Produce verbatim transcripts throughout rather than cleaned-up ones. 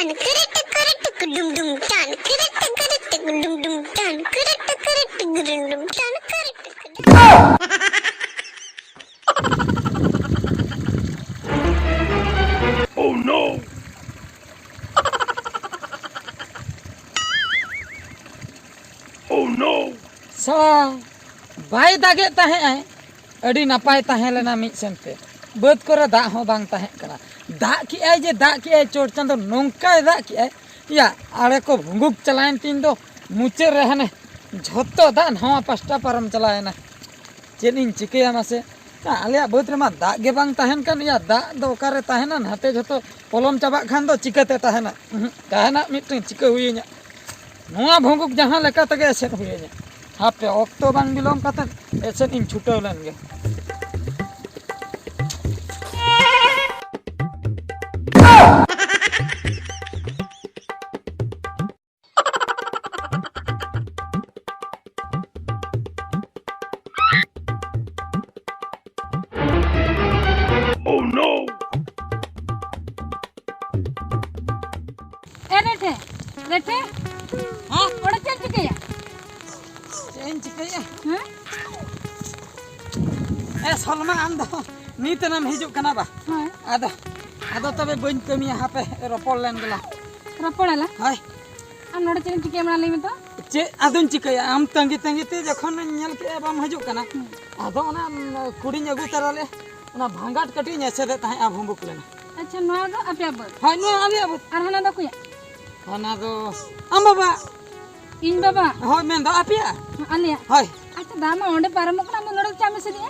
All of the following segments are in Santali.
Dum dum dum dum dum dum dum dum dum dum dum dum dum. Oh no! Oh no! ᱥᱟᱞᱟ ᱵᱟᱭ ᱫᱟᱜᱮᱫ ᱛᱟᱦᱮᱸᱜ ᱟᱭ, ᱟᱹᱰᱤ ᱱᱟᱯᱟᱭ ᱛᱟᱦᱮᱸ ᱞᱮᱱᱟ ᱢᱤᱫ ᱥᱮᱱᱛᱮ᱾ ᱵᱟᱹᱫᱽ ᱠᱚᱨᱮ ᱫᱟᱜ ᱦᱚᱸ ᱵᱟᱝ ᱛᱟᱦᱮᱸ ᱠᱟᱱᱟ᱾ ᱫᱟᱜ ᱠᱮᱜᱼᱟᱭ ᱡᱮ ᱫᱟᱜ ᱠᱮᱜᱼᱟᱭ, ᱪᱚᱴ ᱪᱟᱸᱫᱚ ᱱᱚᱝᱠᱟᱭ ᱫᱟᱜ ᱠᱮᱜᱼᱟᱭ, ᱭᱟ, ᱟᱲᱮ ᱠᱚ ᱵᱷᱩᱸᱜᱩᱠ ᱪᱟᱞᱟᱣᱮᱱ ᱛᱤᱧ ᱫᱚ ᱢᱩᱪᱟᱹᱫ ᱨᱮ ᱦᱟᱱᱮ ᱡᱷᱚᱛᱚ ᱫᱟᱜ ᱱᱟᱣᱟ ᱯᱟᱥᱴᱟ ᱯᱟᱨᱚᱢ ᱪᱟᱞᱟᱣᱮᱱᱟ᱾ ᱪᱮᱫ ᱤᱧ ᱪᱤᱠᱟᱹᱭᱟ ᱢᱟᱥᱮ? ᱟᱞᱮᱭᱟᱜ ᱵᱟᱹᱫᱽ ᱨᱮᱢᱟ ᱫᱟᱜ ᱜᱮ ᱵᱟᱝ ᱛᱟᱦᱮᱱ ᱠᱟᱱ᱾ ᱭᱟ, ᱫᱟᱜ ᱫᱚ ᱚᱠᱟᱨᱮ ᱛᱟᱦᱮᱱᱟ? ᱱᱟᱛᱮ ᱡᱷᱚᱛᱚ ᱯᱚᱞᱚᱢ ᱪᱟᱵᱟᱜ ᱠᱷᱟᱱ ᱫᱚ ᱪᱤᱠᱟᱹᱛᱮ ᱛᱟᱦᱮᱱᱟ? ᱩᱦᱩᱸ, ᱡᱟᱦᱟᱱᱟᱜ ᱢᱤᱫᱴᱟᱝ ᱪᱤᱠᱟᱹ ᱦᱩᱭᱟᱹᱧᱟ᱾ ᱱᱚᱣᱟ ᱵᱷᱩᱸᱜᱩᱠ ᱡᱟᱦᱟᱸ ᱞᱮᱠᱟ ᱛᱮᱜᱮ ᱮᱥᱮᱫ ᱦᱩᱭᱟᱹᱧᱟ᱾ ᱦᱟᱯᱮ, ᱚᱠᱛᱚ ᱵᱟᱝ ᱵᱤᱞᱚᱢ ᱠᱟᱛᱮ ᱮᱥᱮᱫ ᱤᱧ ᱪᱷᱩᱴᱟᱹᱣ ᱞᱮᱱ ᱜᱮ᱾ Oh no! ᱮ ᱨᱮᱴᱷᱮ, ᱨᱮᱴᱷᱮ᱾ ᱦᱮᱸ? ᱚᱸᱰᱮ ᱪᱮᱫ ᱮᱢ ᱪᱤᱠᱟᱹᱭᱟ? ᱪᱮᱫ ᱤᱧ ᱪᱤᱠᱟᱹᱭᱟ? ᱦᱮᱸ? ᱮ ᱥᱚᱞᱢᱟ, ᱟᱢ ᱫᱚ ᱱᱤᱛ ᱮᱱᱟᱢ ᱦᱤᱡᱩᱜ ᱠᱟᱱᱟ ᱵᱟ? ᱦᱳᱭ᱾ ᱟᱫᱚ, ᱟᱫᱚ ᱛᱚᱵᱮ ᱵᱟᱹᱧ ᱠᱟᱹᱢᱤᱭᱟ, ᱦᱟᱯᱮ ᱨᱚᱯᱚᱲ ᱞᱮᱱ ᱜᱮᱞᱟᱝ᱾ ᱨᱚᱯᱚᱲ ᱟᱞᱟᱝ? ᱦᱳᱭ᱾ ᱟᱢ ᱱᱚᱰᱮ ᱪᱮᱫ ᱮᱢ ᱪᱤᱠᱟᱹᱭᱟ ᱢᱟ ᱞᱟᱹᱭ ᱢᱮ ᱛᱚ? ᱪᱮᱫ ᱟᱫᱚᱧ ᱪᱤᱠᱟᱹᱭᱟ? ᱟᱢ ᱛᱟᱺᱜᱤ ᱛᱟᱺᱜᱤ ᱛᱮ ᱡᱚᱠᱷᱚᱱ ᱧᱮᱞ ᱠᱮᱜᱼᱟ ᱵᱟᱢ ᱦᱤᱡᱩᱜ ᱠᱟᱱᱟ, ᱦᱩᱸ᱾ ᱟᱫᱚ ᱚᱱᱟ, ᱩᱢ, ᱠᱩᱲᱤᱧ ᱟᱹᱜᱩ ᱛᱟᱨᱟ ᱞᱮᱫ, ᱚᱱᱟ ᱵᱷᱟᱸᱜᱟᱴ ᱠᱟᱹᱴᱤᱡ ᱤᱧ ᱮᱥᱮᱫᱮᱫ ᱛᱟᱦᱮᱸᱫᱼᱟ ᱵᱷᱩᱸᱵᱩᱠ ᱞᱮᱱᱟ᱾ ᱟᱪᱪᱷᱟ, ᱱᱚᱣᱟ ᱫᱚ ᱟᱯᱮᱭᱟᱜ ᱵᱟᱹᱫᱽ? ᱦᱳᱭ, ᱱᱚᱣᱟ ᱟᱞᱮᱭᱟᱜ ᱵᱟᱹᱫᱽ᱾ ᱟᱨ ᱦᱟᱱᱟ ᱫᱚ ᱚᱠᱚᱭᱟᱜ? ᱦᱟᱱᱟ ᱫᱚ ᱟᱢ ᱵᱟᱵᱟ᱾ ᱤᱧ ᱵᱟᱵᱟ? ᱦᱳᱭ, ᱢᱮᱱᱫᱚ ᱟᱯᱮᱭᱟᱜ? ᱟᱞᱮᱭᱟᱜ? ᱦᱳᱭ᱾ ᱟᱪᱪᱷᱟ, ᱫᱟᱜ ᱢᱟ ᱚᱸᱰᱮ ᱯᱟᱨᱚᱢᱚᱜ ᱠᱟᱱᱟ, ᱟᱢ ᱫᱚ ᱱᱚᱰᱮ ᱫᱚ ᱪᱟᱜ ᱮᱢ ᱮᱥᱮᱫᱮᱜᱼᱟ?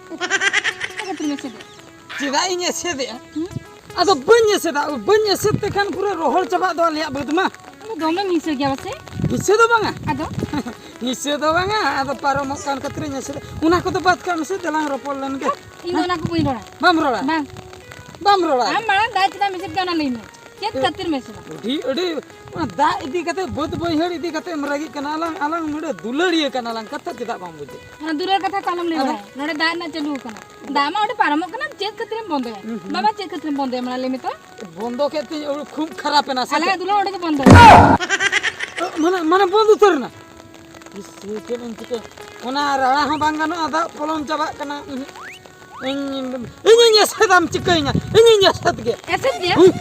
ᱪᱮᱫ ᱠᱷᱟᱹᱛᱤᱨ ᱮᱢ ᱮᱥᱮᱫᱮᱜᱼᱟ? ᱪᱮᱫᱟᱜ ᱤᱧ ᱮᱥᱮᱫᱮᱜᱼᱟ? ᱦᱩᱸ? ᱟᱫᱚ ᱵᱟᱹᱧ ᱮᱥᱮᱫᱟ, ᱵᱟᱹᱧ ᱮᱥᱮᱫ ᱛᱮᱠᱷᱟᱱ ᱯᱩᱨᱟᱹ ᱨᱚᱦᱚᱲ ᱪᱟᱵᱟᱜ ᱫᱚ ᱟᱞᱮᱭᱟᱜ ᱵᱟᱹᱫᱽ ᱢᱟ᱾ ᱟᱢ ᱫᱚ ᱫᱚᱢᱮᱢ ᱦᱤᱝᱥᱟᱹ ᱜᱮᱭᱟ ᱵᱟᱥᱮ? ᱦᱤᱝᱥᱟᱹ ᱫᱚ ᱵᱟᱝᱟ᱾ ᱟᱫᱚ? ᱦᱤᱝᱥᱟᱹ ᱫᱚ ᱵᱟᱝᱟ, ᱟᱫᱚ ᱯᱟᱨᱚᱢᱚᱜ ᱠᱟᱱ ᱠᱷᱟᱹᱛᱤᱨ ᱤᱧ ᱮᱥᱮᱫᱟ᱾ ᱚᱱᱟ ᱠᱚᱫᱚ ᱵᱟᱫ ᱠᱟᱜ ᱢᱮᱥᱮ, ᱫᱮᱞᱟᱝ ᱨᱚᱯᱚᱲ ᱞᱮᱱ ᱜᱮ᱾ ᱤᱧ ᱫᱚ ᱚᱱᱟ ᱠᱚ ᱵᱟᱹᱧ ᱨᱚᱲᱟ᱾ ᱵᱟᱢ ᱨᱚᱲᱟ? ᱵᱟᱝ᱾ ᱵᱟᱢ ᱨᱚᱲᱟ? ᱟᱢ ᱢᱟᱲᱟᱝ ᱫᱟᱜ ᱪᱮᱫᱟᱜ ᱮᱢ ᱮᱥᱮᱫ ᱠᱟᱜᱼᱟ, ᱚᱱᱟ ᱞᱟᱹᱭ ᱢᱮ᱾ ᱪᱮᱫ ᱠᱷᱟᱹᱛᱤᱨ ᱢᱮᱥᱮ ᱵᱟᱝ? ᱟᱹᱰᱤ, ᱟᱹᱰᱤ, ᱚᱱᱟ ᱫᱟᱜ ᱤᱫᱤ ᱠᱟᱛᱮ, ᱵᱟᱹᱫ ᱵᱟᱹᱭᱦᱟᱹᱲ ᱤᱫᱤ ᱠᱟᱛᱮ ᱮᱢ ᱨᱟᱹᱜᱤᱜ ᱠᱟᱱᱟ᱾ ᱟᱞᱟᱝ, ᱟᱞᱟᱝ ᱢᱤᱫᱴᱮᱡ ᱫᱩᱞᱟᱹᱲᱤᱭᱟᱹ ᱠᱟᱱᱟ ᱞᱟᱝ, ᱠᱟᱛᱷᱟ ᱪᱮᱫᱟᱜ ᱵᱟᱢ ᱵᱩᱡᱮᱫ? ᱚᱱᱟ ᱫᱩᱞᱟᱹᱲ ᱠᱟᱛᱷᱟ ᱠᱚ ᱟᱞᱚᱢ ᱞᱟᱹᱭ ᱟᱫᱚ? ᱵᱟᱲᱟᱭᱟ᱾ ᱱᱚᱰᱮ ᱫᱟᱜ ᱨᱮᱱᱟᱜ ᱪᱟᱹᱞᱩ ᱟᱠᱟᱱᱟ᱾ ᱫᱟᱜ ᱢᱟ ᱚᱸᱰᱮ ᱯᱟᱨᱚᱢᱚᱜ ᱠᱟᱱᱟ, ᱪᱮᱫ ᱠᱷᱟᱹᱛᱤᱨᱮᱢ ᱵᱚᱱᱫᱚᱭᱟ? ᱦᱩᱸ, ᱦᱩᱸ᱾ ᱵᱟᱵᱟ, ᱪᱮᱫ ᱠᱷᱟᱹᱛᱤᱨᱮᱢ ᱵᱚᱱᱫᱚᱭᱟ? ᱢᱟ ᱞᱟᱹᱭ ᱢᱮ ᱛᱚ᱾ ᱵᱚᱱᱫᱚ ᱠᱮᱫ ᱛᱤᱧ, ᱟᱹᱰᱤ ᱠᱷᱩᱵ ᱠᱷᱟᱨᱟᱯ ᱮᱱᱟ ᱥᱮ ᱟᱞᱮᱭᱟᱜ ᱪᱮᱫ? ᱫᱩᱞᱟᱹᱲ ᱚᱸᱰᱮ ᱜᱮ ᱵᱚᱱᱫᱚ᱾ ᱢᱟᱱᱮ, ᱢᱟᱱᱮ ᱵᱚᱱᱫ ᱩᱛᱟᱹᱨ ᱮᱱᱟ? ᱤᱥ, ᱪᱮᱫ ᱤᱧ ᱪᱤᱠᱟᱹᱭᱟ? ᱚᱱᱟ ᱨᱟᱲᱟ ᱦᱚᱸ ᱵᱟᱝ ᱜᱟᱱᱚᱜᱼᱟ, ᱫᱟᱜ ᱯᱚᱞᱚᱢ ᱪᱟᱵᱟᱜ ᱠᱟᱱᱟ᱾ ᱩᱸᱦᱩᱸ᱾ ᱤᱧ, ᱤᱧᱤᱧ ᱮᱥᱮᱫᱟᱢ ᱪᱤᱠᱟᱹᱭᱤᱧᱟ? ᱤᱧᱤᱧ ᱮᱥᱮᱫ ᱜᱮ᱾ ᱮᱥᱮᱫ ᱜᱮ? ᱦᱩᱸ᱾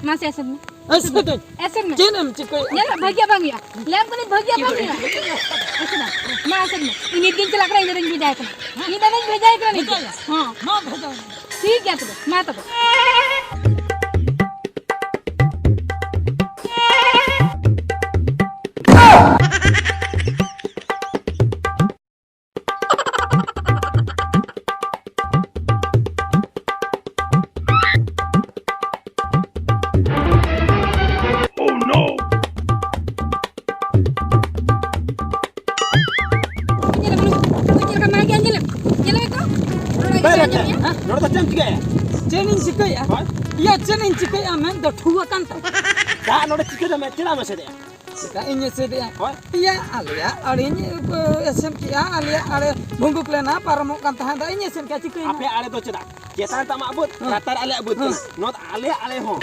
ᱢᱟᱥᱮ ᱮᱥᱮᱫ ᱢᱮ᱾ ᱮᱥᱮᱫᱟᱹᱧ᱾ ᱮᱥᱮᱫ ᱢᱮ᱾ ᱪᱮᱫ ᱮᱢ ᱪᱤᱠᱟᱹᱭᱟ? ᱧᱮᱞ ᱢᱮ, ᱵᱷᱟᱹᱜᱤᱭᱟᱜ ᱵᱟᱝ ᱦᱩᱭᱩᱜᱼᱟ᱾ ᱞᱟᱹᱭᱟᱢ ᱠᱟᱹᱱᱟᱹᱧ, ᱵᱷᱟᱹᱜᱤᱭᱟᱜ ᱵᱟᱝ ᱦᱩᱭᱩᱜᱼᱟ᱾ ᱮᱥᱮᱫ ᱢᱮ᱾ ᱢᱟ, ᱮᱥᱮᱫ ᱢᱮ᱾ ᱤᱧ ᱱᱤᱛ ᱜᱤᱧ ᱪᱟᱞᱟᱜ ᱠᱟᱱᱟ, ᱤᱧ ᱫᱟᱫᱟᱧ ᱵᱷᱮᱡᱟᱭ ᱠᱟᱱᱟ᱾ ᱤᱧ ᱫᱟᱫᱟᱧ ᱵᱷᱮᱡᱟᱭ ᱠᱟᱱᱟ ᱱᱤᱛ ᱜᱮ᱾ ᱵᱷᱮᱡᱟᱭᱟ? ᱦᱚᱸ᱾ ᱢᱟ, ᱵᱷᱮᱡᱟᱭ ᱢᱮ᱾ ᱴᱷᱤᱠ ᱜᱮᱭᱟ ᱛᱚᱵᱮ, ᱢᱟ ᱛᱚᱵᱮ᱾ ᱧᱮᱞ ᱢᱮ, ᱧᱮᱞ ᱢᱮ, ᱧᱮᱞ ᱢᱮ ᱛᱚ᱾ ᱨᱚᱲ ᱟᱸᱡᱚᱢ ᱵᱟᱭ ᱧᱟᱢ ᱨᱟᱠᱟᱵ᱾ ᱢᱮᱭᱟ? ᱦᱮᱸ? ᱱᱚᱰᱮ ᱫᱚ ᱪᱮᱫ ᱮᱢ ᱪᱤᱠᱟᱹᱭᱟ? ᱦᱳᱭ? ᱤᱭᱟᱹ, ᱪᱮᱫ ᱤᱧ ᱪᱤᱠᱟᱹᱭᱟ? ᱢᱮᱱ ᱫᱚ ᱴᱷᱩ ᱟᱠᱟᱱ ᱛᱟᱢ᱾ ᱫᱟᱜ ᱱᱚᱰᱮ ᱪᱤᱠᱟᱹ ᱫᱚ ᱢᱮ? ᱪᱮᱫᱟᱜ ᱮᱢ ᱮᱥᱮᱫᱮᱜᱼᱟ? ᱪᱮᱫᱟᱜ ᱤᱧ ᱮᱥᱮᱫᱮᱜᱼᱟ? ᱦᱳᱭ? ᱤᱭᱟᱹ, ᱟᱞᱮᱭᱟᱜ ᱟᱲᱮᱧ, ᱮ, ᱮᱥᱮᱫ ᱠᱮᱜᱼᱟ, ᱟᱞᱮᱭᱟᱜ ᱟᱲᱮ ᱵᱷᱩᱝᱜᱩᱠ ᱞᱮᱱᱟ, ᱯᱟᱨᱚᱢᱚᱜ ᱠᱟᱱ ᱛᱟᱦᱮᱸᱫ, ᱤᱧ ᱮᱥᱮᱫ ᱠᱮᱜᱼᱟ, ᱪᱤᱠᱟᱹᱭᱮᱱᱟ? ᱟᱯᱮ ᱟᱲᱮ ᱫᱚ ᱪᱮᱫᱟᱜ? ᱪᱮᱛᱟᱱ ᱛᱟᱢᱟᱜ ᱵᱟᱹᱫᱽ, ᱦᱮᱸ᱾ ᱞᱟᱛᱟᱨ ᱟᱞᱮᱭᱟᱜ ᱵᱟᱹᱫᱽ ᱦᱮᱸ᱾ ᱠᱟᱱᱟ᱾ ᱱᱚᱣᱟ ᱫᱚ ᱟᱞᱮᱭᱟᱜ ᱟᱲᱮ ᱦᱚᱸ᱾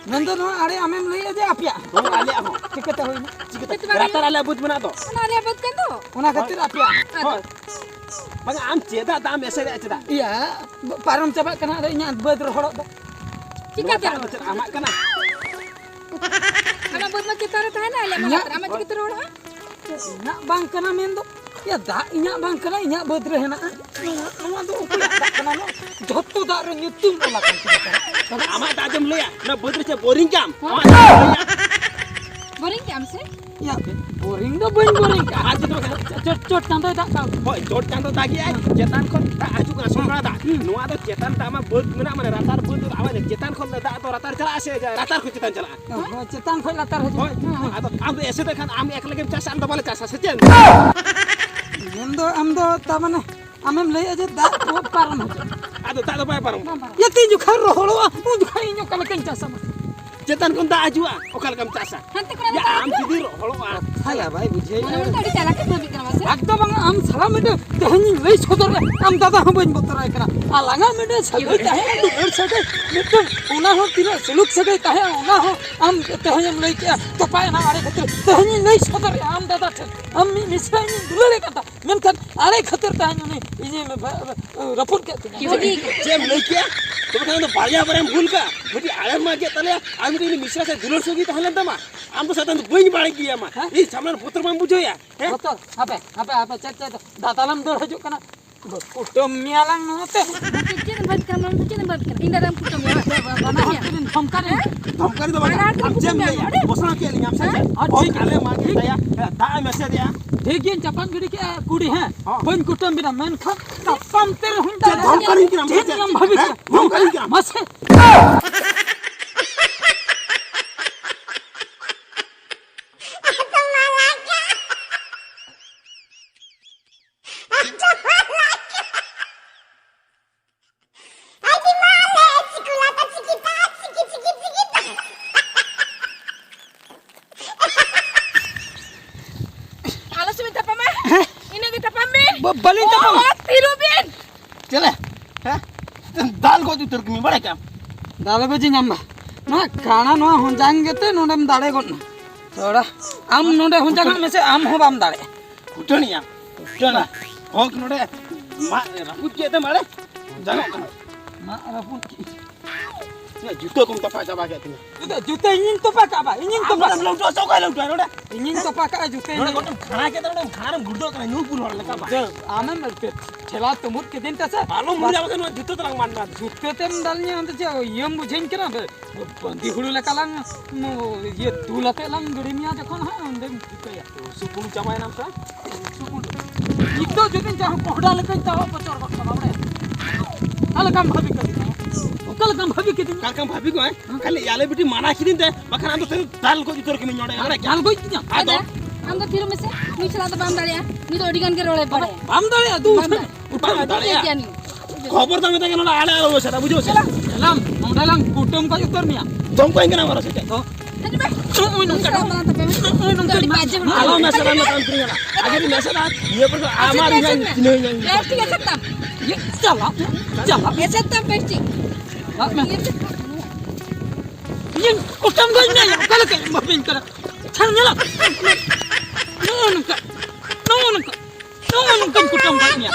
ᱢᱮᱱᱫᱚ ᱱᱚᱣᱟ ᱟᱲᱮ ᱟᱢᱮᱢ ᱞᱟᱹᱭᱮᱫᱼᱟ ᱡᱮ ᱟᱯᱮᱭᱟᱜ? ᱦᱳᱭ, ᱟᱞᱮᱭᱟᱜ ᱦᱚᱸ᱾ ᱪᱤᱠᱟᱹᱛᱮ ᱦᱩᱭᱱᱟ? ᱪᱤᱠᱟᱹᱛᱮ? ᱪᱤᱠᱟᱹᱛᱮ ᱵᱟᱝ ᱞᱟᱛᱟᱨ ᱦᱩᱭᱱᱟ? ᱟᱞᱮᱭᱟᱜ ᱵᱟᱹᱫᱽ ᱢᱮᱱᱟᱜ ᱫᱚ᱾ ᱚᱱᱟ ᱟᱞᱮᱭᱟᱜ ᱵᱟᱹᱫᱽ ᱠᱟᱱ ᱫᱚ᱾ ᱚᱱᱟ ᱠᱷᱟᱹᱛᱤᱨ ᱟᱯᱮᱭᱟᱜ? ᱟᱫᱚ ᱦᱳᱭ᱾ ᱵᱟᱝᱟ, ᱟᱢ ᱪᱮᱫᱟᱜ ᱫᱟᱜ ᱮᱢ ᱮᱥᱮᱫᱮᱜᱼᱟ, ᱪᱮᱫᱟᱜ? ᱤᱭᱟᱹ, ᱯᱟᱨᱚᱢ ᱪᱟᱵᱟᱜ ᱠᱟᱱᱟ, ᱟᱫᱚ ᱤᱧᱟᱹᱜ ᱵᱟᱹᱫᱽ ᱨᱚᱦᱚᱲᱚᱜ ᱫᱚ᱾ ᱪᱤᱠᱟᱹᱛᱮ ᱱᱚᱣᱟ ᱫᱟᱜ ᱨᱚᱦᱚᱲ? ᱫᱚ ᱪᱮᱫ ᱟᱢᱟᱜ ᱠᱟᱱᱟ? ᱟᱢᱟᱜ ᱵᱟᱹᱫᱽ ᱢᱟ ᱪᱮᱛᱟᱱ ᱨᱮ ᱛᱟᱦᱮᱱᱟ, ᱟᱞᱮᱭᱟᱜ ᱢᱟ ᱤᱧᱟᱹᱜ ᱞᱟᱛᱟᱨ, ᱟᱢᱟᱜ ᱪᱤᱠᱟᱹᱛᱮ ᱨᱚᱦᱚᱲᱚᱜᱼᱟ? ᱤᱧᱟᱹᱜ ᱵᱟᱝ ᱠᱟᱱᱟ ᱢᱮᱱᱫᱚ, ᱭᱟ, ᱫᱟᱜ ᱤᱧᱟᱹᱜ ᱵᱟᱝ ᱠᱟᱱᱟ, ᱤᱧᱟᱹᱜ ᱵᱟᱹᱫᱽ ᱨᱮ ᱦᱮᱱᱟᱜᱼᱟ᱾ ᱱᱚᱣᱟ, ᱱᱚᱣᱟ ᱫᱚ ᱚᱠᱚᱭᱟᱜ ᱫᱟᱜ ᱠᱟᱱᱟ? ᱱᱚᱣᱟ ᱡᱷᱚᱛᱚ ᱫᱟᱜ ᱨᱮ ᱧᱩᱛᱩᱢ ᱚᱞ ᱟᱠᱟᱱ ᱛᱤᱧᱟ᱾ ᱟᱢᱟᱜ ᱫᱟᱜ ᱡᱮᱢ ᱞᱟᱹᱭᱟ, ᱚᱱᱟ ᱵᱟᱹᱫᱽ ᱨᱮ ᱪᱮᱫ ᱵᱳᱨᱤᱝ ᱠᱟᱢ? ᱦᱮᱸ? ᱟᱢᱟᱜ ᱫᱟᱜ ᱮᱢ ᱞᱟᱹᱭᱟ? ᱵᱳᱨᱤᱝ ᱠᱮᱜ ᱟᱢ ᱥᱮ? ᱭᱟ, ᱵᱳᱨᱤᱝ ᱫᱚ ᱵᱟᱹᱧ ᱵᱳᱨᱤᱝ ᱠᱟᱜᱼᱟ᱾ ᱟᱨ ᱪᱮᱫ ᱫᱚ ᱵᱟᱝ? ᱪᱚᱴ, ᱪᱚᱴ ᱪᱟᱸᱫᱚᱭ ᱫᱟᱜ ᱠᱟᱜ᱾ ᱦᱳᱭ, ᱪᱚᱴ ᱪᱟᱸᱫᱚ ᱫᱟᱜᱮᱜᱼᱟᱭ, ᱦᱮᱸ᱾ ᱪᱮᱛᱟᱱ ᱠᱷᱚᱱ ᱫᱟᱜ ᱦᱤᱡᱩᱜ ᱠᱟᱱᱟ, ᱥᱚᱠᱲᱟ ᱫᱟᱜ᱾ ᱦᱩᱸ᱾ ᱱᱚᱣᱟ ᱫᱚ ᱪᱮᱛᱟᱱ ᱫᱟᱜ ᱢᱟ ᱵᱟᱹᱫᱽ ᱢᱮᱱᱟᱜ, ᱢᱟᱱᱮ ᱞᱟᱛᱟᱨ ᱵᱟᱹᱫᱽ ᱫᱚ ᱟᱵᱟᱨ ᱪᱮᱛᱟᱱ ᱠᱷᱚᱱ ᱫᱚ ᱫᱟᱜ ᱫᱚ ᱞᱟᱛᱟᱨ ᱪᱟᱞᱟᱜᱼᱟ ᱥᱮ ᱞᱟᱛᱟᱨ ᱠᱷᱚᱱ ᱪᱮᱛᱟᱱ ᱪᱟᱞᱟᱜᱼᱟ? ᱦᱳᱭ, ᱪᱮᱛᱟᱱ ᱠᱷᱚᱱ ᱞᱟᱛᱟᱨ ᱦᱤᱡᱩᱜᱼᱟ᱾ ᱦᱳᱭ, ᱦᱮᱸ, ᱦᱮᱸ᱾ ᱟᱫᱚ ᱟᱢ ᱫᱚ ᱮᱥᱮᱫ ᱠᱷᱟᱱ ᱟᱢ ᱮᱠᱞᱟ ᱜᱮᱢ ᱪᱟᱥᱟ, ᱟᱢ ᱫᱚ ᱵᱟᱞᱮ ᱪᱟᱥᱟ, ᱥᱮ ᱪᱮᱫ? ᱢᱮᱱᱫᱚ ᱟᱢ ᱫᱚ ᱛᱟᱨ ᱢᱟᱱᱮ ᱟᱢᱮᱢ ᱞᱟᱹᱭᱮᱫᱼᱟ ᱡᱮ ᱫᱟᱜ ᱠᱚ ᱯᱟᱨᱚᱢ ᱦᱚᱪᱚ᱾ ᱟᱫᱚ ᱫᱟᱜ ᱫᱚ ᱵᱟᱭ ᱯᱟᱨᱚᱢᱚᱜᱼᱟ᱾ ᱵᱟᱝ ᱯᱟᱨᱚᱢᱚᱜᱼᱟ᱾ ᱭᱟ, ᱛᱤᱱ ᱡᱚᱠᱷᱟᱱ ᱨᱚᱦᱚᱲᱚᱜᱼᱟ, ᱩᱱ ᱡᱚᱠᱷᱟᱱ ᱤᱧ ᱚᱠᱟ ᱞᱮᱠᱟᱧ ᱪᱟᱥᱟ ᱢᱟ? ᱪᱮᱛᱟᱱ ᱠᱷᱚᱱ ᱫᱟᱜ ᱦᱤᱡᱩᱜᱼᱟ, ᱚᱠᱟ ᱞᱮᱠᱟᱢ ᱪᱟᱥᱟ? ᱦᱟᱱᱛᱮ ᱠᱷᱚᱱᱟᱜ ᱭᱟ, ᱫᱟᱜ ᱟᱢ ᱦᱤᱡᱩᱜᱼᱟ᱾ ᱡᱩᱫᱤ ᱨᱚᱦᱚᱲᱚᱜᱼᱟ᱾ ᱠᱟᱛᱷᱟ ᱭᱟ ᱵᱟᱭ ᱵᱩᱡᱷᱟᱹᱣ᱾ ᱢᱚᱱᱮ ᱢᱚᱱᱮ ᱛᱮ ᱟᱹᱰᱤ ᱪᱟᱞᱟᱠ ᱮᱢ ᱵᱷᱟᱹᱵᱤᱜ ᱠᱟᱱᱟ ᱢᱟᱥᱮ᱾ ᱮᱠᱫᱚᱢ ᱵᱟᱝᱟ, ᱟᱢ ᱥᱟᱞᱟ ᱢᱤᱫᱴᱟᱝ ᱛᱮᱦᱮᱧᱤᱧ ᱞᱟᱹᱭ ᱥᱚᱫᱚᱨᱟ, ᱟᱢ ᱫᱟᱫᱟ ᱦᱚᱸ ᱵᱟᱹᱧ ᱵᱚᱛᱚᱨᱟᱭ ᱠᱟᱱᱟ᱾ ᱟᱞᱟᱝᱟᱜ ᱢᱤᱫᱴᱟᱝ ᱥᱟᱹᱜᱟᱹᱭ ᱛᱟᱦᱮᱸ, ᱫᱩᱞᱟᱹᱲ ᱥᱟᱹᱜᱟᱹᱭ, ᱢᱤᱫᱴᱟᱝ ᱚᱱᱟ ᱦᱚᱸ ᱛᱤᱱᱟᱹᱜ ᱥᱩᱞᱩᱠ ᱥᱟᱹᱜᱟᱹᱭ ᱛᱟᱦᱮᱸ, ᱚᱱᱟ ᱦᱚᱸ ᱟᱢ ᱛᱮᱦᱮᱧᱮᱢ ᱞᱟᱹᱭ ᱠᱮᱜᱼᱟ, ᱛᱚᱯᱟᱭᱮᱱᱟ ᱟᱲᱮ ᱠᱷᱟᱹᱛᱤᱨ᱾ ᱛᱮᱦᱮᱧᱤᱧ ᱞᱟᱹᱭ ᱥᱚᱫᱚᱨᱮᱜᱼᱟ ᱟᱢ ᱫᱟᱫᱟ ᱴᱷᱮᱱ, ᱟᱢ ᱢᱤᱫ ᱢᱤᱥᱨᱟ ᱤᱧᱤᱧ ᱫᱩᱞᱟᱹᱲᱮ ᱠᱟᱱ ᱛᱟᱢ᱾ ᱢᱮᱱᱠᱷᱟᱱ ᱟᱲᱮ ᱠᱷᱟᱹᱛᱤᱨ ᱛᱮᱦᱮᱧ ᱩᱱᱤ ᱤᱧᱮ ᱢᱮ-, ᱵᱷᱟ-, ᱨᱟᱹᱯᱩᱫ ᱠᱮᱫ ᱛᱤᱧᱟ᱾ ᱪᱮᱫ ᱮᱢ ᱞᱟᱹᱭ ᱠᱮᱜᱼᱟ? ᱛᱚᱵᱮ ᱠᱷᱟᱱ ᱫᱚ ᱵᱟᱨᱭᱟ ᱵᱟᱨᱭᱟᱢ ᱵᱷᱩᱞ ᱠᱟᱜᱼᱟ᱾ ᱢᱤᱫᱴᱤᱡ ᱟᱲᱮᱢ ᱢᱟᱜ ᱠᱮᱫ ᱛᱟᱞᱮᱭᱟ ᱟᱨ ᱢᱤᱫᱴᱤᱡ ᱩᱱᱤ ᱢᱤᱥᱨᱟ ᱥᱟᱶ ᱫᱩᱞᱟᱹᱲ ᱥᱟᱹᱜᱟᱹᱭ ᱛᱟᱦᱮᱸ ᱞᱮᱱ ᱛᱟᱢᱟ᱾ ᱟᱢ ᱫᱚ ᱥᱟᱛᱟᱢ ᱫᱚ ᱵᱟᱹᱧ ᱵᱟᱲᱟᱭ ᱜᱮᱭᱟ ᱢᱟ᱾ ᱦᱮᱸ? ᱤᱧ ᱥᱟᱢᱱᱟ ᱨᱮ ᱵᱚᱛᱚᱨ ᱵᱟᱢ ᱵᱩᱡᱷᱟᱹᱣᱭᱟ? ᱦᱮᱸ? ᱵᱚᱛᱚᱨ? ᱦᱟᱯᱮ, ᱦᱟᱯᱮ, ᱦᱟᱯᱮ, ᱪᱮᱫ, ᱪᱮᱫ, ᱫᱟᱫᱟᱞᱮᱢ ᱫᱟᱹᱲ ᱦᱤᱡᱩᱜ ᱠᱟᱱᱟ? ᱠᱩᱴᱟᱹᱢ ᱢᱮᱭᱟᱞᱟᱝ ᱱᱚᱛᱮ᱾ ᱪᱮᱫ ᱮᱢ ᱵᱷᱟᱹᱵᱤ ᱠᱟᱱᱟ? ᱪᱮᱫ ᱮᱢ ᱵᱷᱟᱹᱵᱤ ᱠᱟᱱᱟ? ᱤᱧ ᱫᱟᱫᱟᱢ ᱠᱩᱴᱟᱹᱢ ᱢᱮᱭᱟ? ᱵᱟᱱᱟ ᱦᱚᱲ ᱛᱮᱵᱤᱱ ᱫᱷᱚᱢᱠᱟᱣ ᱞᱤᱧᱟ᱾ ᱫᱷᱚᱢᱠᱟᱣ ᱫᱚ ᱵᱟᱝᱟ᱾ ᱵᱟᱱᱟ ᱦᱚᱲ ᱟᱢ ᱪᱮᱫ ᱮᱢ ᱠᱩᱴᱟᱹᱢ ᱞᱟᱹᱭᱟ? ᱢᱮᱭᱟ᱾ ᱵᱚᱥᱟᱣ ᱠᱮᱫ ᱞᱤᱧᱟᱢ ᱥᱮ ᱪᱮᱫ? ᱦᱮᱸ, ᱦᱳᱭ, ᱴᱷᱤᱠ᱾ ᱟᱞᱮ ᱢᱟ ᱜᱮ ᱫᱟᱭᱟ, ᱫᱟᱜ ᱮᱢ ᱮᱥᱮᱫᱮᱜᱼᱟ᱾ ᱴᱷᱤᱠ ᱜᱮᱭᱟᱧ ᱪᱟᱯᱟᱱ ᱜᱤᱰᱤ ᱠᱮᱜᱼᱟ ᱠᱩᱲᱤ, ᱦᱮᱸ᱾ ᱦᱚᱸ᱾ ᱵᱟᱹᱧ ᱠᱩᱴᱟᱹᱢ ᱵᱤᱱᱟ, ᱢᱮᱱᱠᱷᱟᱱ ᱛᱟᱯᱟᱢ ᱛᱮ ᱨᱮᱦᱚᱸᱧ ᱪᱮᱫ ᱫᱟᱲᱮᱭᱟᱜᱼᱟ᱾ ᱫᱷᱚᱢᱠᱟᱣᱤᱧ ᱠᱟᱱᱟᱢ ᱥᱮ ᱪᱮᱫ ᱪᱮᱫ? ᱮᱢ ᱵᱷᱟᱹᱵᱤ ᱦᱮᱸ? ᱠᱮᱜᱼᱟ? ᱫᱷᱚᱢᱠᱟᱣᱤᱧ ᱠᱟᱱᱟᱢ? ᱢᱟᱥᱮ᱾ ᱟᱞᱚ ᱥᱮ ᱵᱤᱱ ᱛᱟᱯᱟᱢᱟ᱾ ᱦᱮᱸ? ᱤᱱᱟᱹᱜ ᱜᱮ ᱛᱟᱯᱟᱢ ᱵᱤᱱ᱾ ᱵᱟ-, ᱵᱟᱹᱞᱤᱧ ᱛᱟᱯᱟᱢᱟ᱾ ᱚ, ᱛᱤᱨᱩᱵ ᱵᱤᱱ᱾ ᱪᱮᱞᱮ? ᱦᱮᱸ? ᱫᱟᱞ ᱜᱚᱡ ᱩᱛᱟᱹᱨ ᱠᱟᱹᱢᱤ ᱵᱟᱲᱟᱭ ᱠᱟᱢ᱾ ᱫᱟᱞ ᱜᱚᱡ ᱤᱧ ᱟᱢ ᱢᱟ᱾ ᱱᱚᱣᱟ ᱠᱟᱬᱟ ᱱᱚᱣᱟ ᱦᱚᱸᱡᱟᱝ ᱜᱮᱛᱮ ᱱᱚᱰᱮᱢ ᱫᱟᱲᱮ ᱜᱚᱫ ᱱᱟ᱾ ᱛᱷᱚᱲᱟ᱾ ᱟᱢ ᱱᱚᱰᱮ ᱦᱚᱸᱡᱟᱝ ᱟᱜ ᱢᱮᱥᱮ, ᱟᱢ ᱦᱚᱸ ᱵᱟᱢ ᱫᱟᱲᱮᱜᱼᱟ᱾ ᱠᱩᱴᱟᱹᱱᱤᱭᱟ, ᱠᱩᱴᱟᱹᱱᱟ᱾ ᱦᱚᱸᱠ ᱱᱚᱰᱮ ᱢᱟᱜ ᱨᱟᱹᱯᱩᱫ ᱠᱮᱫ ᱛᱮᱢ ᱟᱲᱮ ᱡᱟᱝᱚᱜ ᱠᱟᱱᱟ᱾ ᱢᱟᱜ ᱨᱟᱹᱯᱩᱫ ᱠᱮᱫ᱾ ᱪᱮᱫ ᱡᱩᱛᱟᱹ ᱠᱚᱢ ᱛᱚᱯᱟ ᱪᱟᱵᱟ ᱠᱮᱫ ᱛᱤᱧᱟ᱾ ᱡᱩᱛᱟᱹ, ᱡᱩᱛᱟᱹ ᱤᱧᱤᱧ ᱛᱚᱯᱟ ᱠᱟᱜᱼᱟ ᱵᱟ, ᱤᱧᱤᱧ ᱟᱢ ᱛᱚᱯᱟ ᱱᱚᱰᱮᱢ ᱠᱟᱜᱼᱟ᱾ ᱞᱟᱹᱣᱴᱟᱹ ᱦᱚᱪᱚ ᱠᱚᱣᱟ, ᱞᱟᱹᱣᱴᱟᱹ ᱱᱚᱰᱮ᱾ ᱤᱧᱤᱧ ᱛᱚᱯᱟ ᱠᱟᱜᱼᱟ ᱡᱩᱛᱟᱹ ᱱᱚᱰᱮ ᱤᱧ᱾ ᱜᱚᱴᱟᱢ ᱠᱷᱟᱲᱟ ᱠᱮᱫᱟ, ᱱᱚᱰᱮᱢ ᱠᱷᱟᱲᱟᱢ ᱜᱩᱲᱫᱟᱹᱜ ᱠᱟᱱᱟ, ᱧᱩ ᱵᱩᱞ ᱦᱚᱲ ᱞᱮᱠᱟ ᱵᱟ᱾ ᱡᱩᱛᱟᱹ, ᱟᱢᱮᱢ ᱴᱷᱮᱞᱟᱣ ᱛᱩᱢᱩᱫ ᱠᱤᱫᱤᱧ ᱛᱮᱥᱮ? ᱟᱞᱚᱢ ᱵᱩᱡᱟ, ᱵᱟᱠᱷᱟᱱ ᱱᱚᱣᱟ ᱡᱩᱛᱟᱹ ᱛᱮᱞᱟᱝ ᱢᱟᱱ ᱢᱟᱱ᱾ ᱡᱩᱛᱟᱹ ᱛᱮᱢ ᱫᱟᱞ ᱧᱟ, ᱟᱫᱚ ᱪᱮᱫ ᱤᱭᱟᱹᱢ ᱵᱩᱡᱷᱟᱹᱧ ᱠᱟᱱᱟ ᱵᱮ? ᱵᱟᱸᱫᱤ ᱦᱩᱲᱩ ᱞᱮᱠᱟ ᱞᱟᱝ, ᱢ-, ᱤᱭᱟᱹ, ᱛᱩᱞ ᱟᱛᱮ ᱞᱟᱝ ᱜᱤᱰᱤ ᱢᱮᱭᱟ ᱡᱚᱠᱷᱚᱱ ᱦᱟᱸᱜ, ᱚᱸᱰᱮᱢ ᱪᱤᱠᱟᱹᱭᱟ? ᱥᱩᱯᱩᱞ ᱪᱟᱵᱟᱭᱮᱱᱟᱢ ᱥᱮ? ᱥᱩᱯᱩᱞ᱾ ᱱᱤᱛᱚᱜ ᱡᱩᱫᱤ ᱡᱟᱦᱟᱸ ᱠᱚᱦᱰᱟ ᱞᱮᱠᱟᱧ ᱛᱟᱣᱟ ᱯᱚᱪᱚᱨ ᱜᱚᱫ ᱠᱟᱢᱟ, ᱵᱟᱲᱟᱭᱟᱢ? ᱚᱠᱟ ᱞᱮᱠᱟᱢ ᱵᱷᱟᱹᱵᱤ ᱠᱟᱹᱫᱤᱧᱟ? ᱚᱠᱟ ᱞᱮᱠᱟᱢ ᱵᱷᱟᱹᱵᱤ ᱠᱟᱹᱫᱤᱧᱟ? ᱚᱠᱟ ᱞᱮᱠᱟᱢ ᱵᱷᱟᱹᱵᱤ ᱠᱚᱣᱟ? ᱠᱷᱟᱹᱞᱤ ᱟᱞᱮ ᱵᱤᱴᱤ ᱢᱟᱱᱟ ᱠᱤᱫᱤᱧ ᱛᱮ, ᱵᱟᱠᱷᱟᱱ ᱟᱢ ᱫᱚ ᱛᱮᱦᱮᱧ ᱫᱟᱞ ᱜᱚᱡ ᱩᱛᱟᱹᱨ ᱠᱤᱧ ᱱᱚᱰᱮ᱾ ᱟᱨ ᱫᱟᱞ ᱜᱚᱡ ᱠᱤᱧᱟᱢ? ᱟᱫᱚ? ᱟᱢ ᱫᱚ ᱛᱷᱤᱨ ᱢᱮᱥᱮ, ᱱᱩᱭ ᱥᱟᱞᱟᱜ ᱫᱚ ᱵᱟᱢ ᱫᱟᱲᱮᱭᱟᱜᱼᱟ᱾ ᱱᱩᱭ ᱫᱚ ᱟᱹᱰᱤ ᱜᱟᱱ ᱜᱮ ᱨᱚᱲᱮ ᱵᱟᱲᱟᱭᱟ᱾ ᱵᱟᱢ ᱫᱟᱲᱮᱭᱟᱜᱼᱟ, ᱫᱩ ᱵᱟᱢ ᱩᱴᱷᱟᱹᱱ᱾ ᱫᱟᱲᱮᱭᱟᱜᱼᱟ᱾ ᱩᱴᱷᱟᱹᱱ ᱵᱟᱢ ᱫᱟᱲᱮᱭᱟᱜᱼᱟ᱾ ᱜᱮᱭᱟ ᱱᱩᱭ᱾ ᱠᱷᱚᱵᱚᱨ ᱫᱟᱢ ᱢᱮᱛᱟᱭ ᱠᱟᱱᱟ, ᱚᱱᱟ ᱟᱲᱮ ᱟᱞᱚ ᱢᱮᱥᱟᱞᱟ, ᱵᱩᱡᱷᱟᱹᱣ ᱥᱮ? ᱟᱞᱟᱝ ᱱᱚᱰᱮ ᱞᱟᱝ ᱠᱩᱴᱟᱹᱢ ᱜᱚᱡ ᱩᱛᱟᱹᱨ ᱢᱮᱭᱟ᱾ ᱫᱚᱢ ᱠᱚ ᱮᱱ ᱠᱟᱱᱟ ᱟᱵᱟᱨ ᱥᱮ ᱪᱮᱫ? ᱱᱚᱜᱼᱚᱭ ᱱᱚᱝᱠᱟ, ᱱᱚᱜᱼᱚᱭ ᱱᱚᱝᱠᱟ᱾ ᱟᱞᱚ ᱢᱮᱥᱟᱞᱟ, ᱢᱮᱛᱟᱢ ᱠᱟᱱᱟ᱾ ᱟᱨ ᱡᱩᱫᱤ ᱢᱮᱥᱟᱞᱟ, ᱱᱤᱭᱟᱹ ᱯᱚᱨ ᱫᱚ ᱟᱢᱟᱜ ᱤᱧ ᱪᱤᱱᱦᱟᱹᱣ ᱧᱟᱢ᱾ ᱤᱭᱟᱹ, ᱪᱟᱞᱟᱜ ᱢᱮ, ᱪᱟᱞᱟᱜ ᱢᱮ᱾ ᱪᱟᱞᱟᱜ ᱢᱮ᱾ ᱤᱧ ᱠᱩᱴᱟᱹᱢ ᱜᱚᱡ ᱢᱮᱭᱟ, ᱚᱠᱟ ᱞᱮᱠᱟ ᱮᱢᱟᱵᱤᱱ ᱠᱟᱱᱟ? ᱪᱷᱟᱲ ᱧᱮᱞᱚᱜ᱾ ᱱᱚᱜᱼᱚ ᱱᱚᱝᱠᱟ, ᱱᱚᱜᱼᱚ ᱱᱚᱝᱠᱟ, ᱱᱚᱜᱼᱚ ᱱᱚᱝᱠᱟᱢ ᱠᱩᱴᱟᱹᱢ ᱜᱚᱡ ᱢᱮᱭᱟ᱾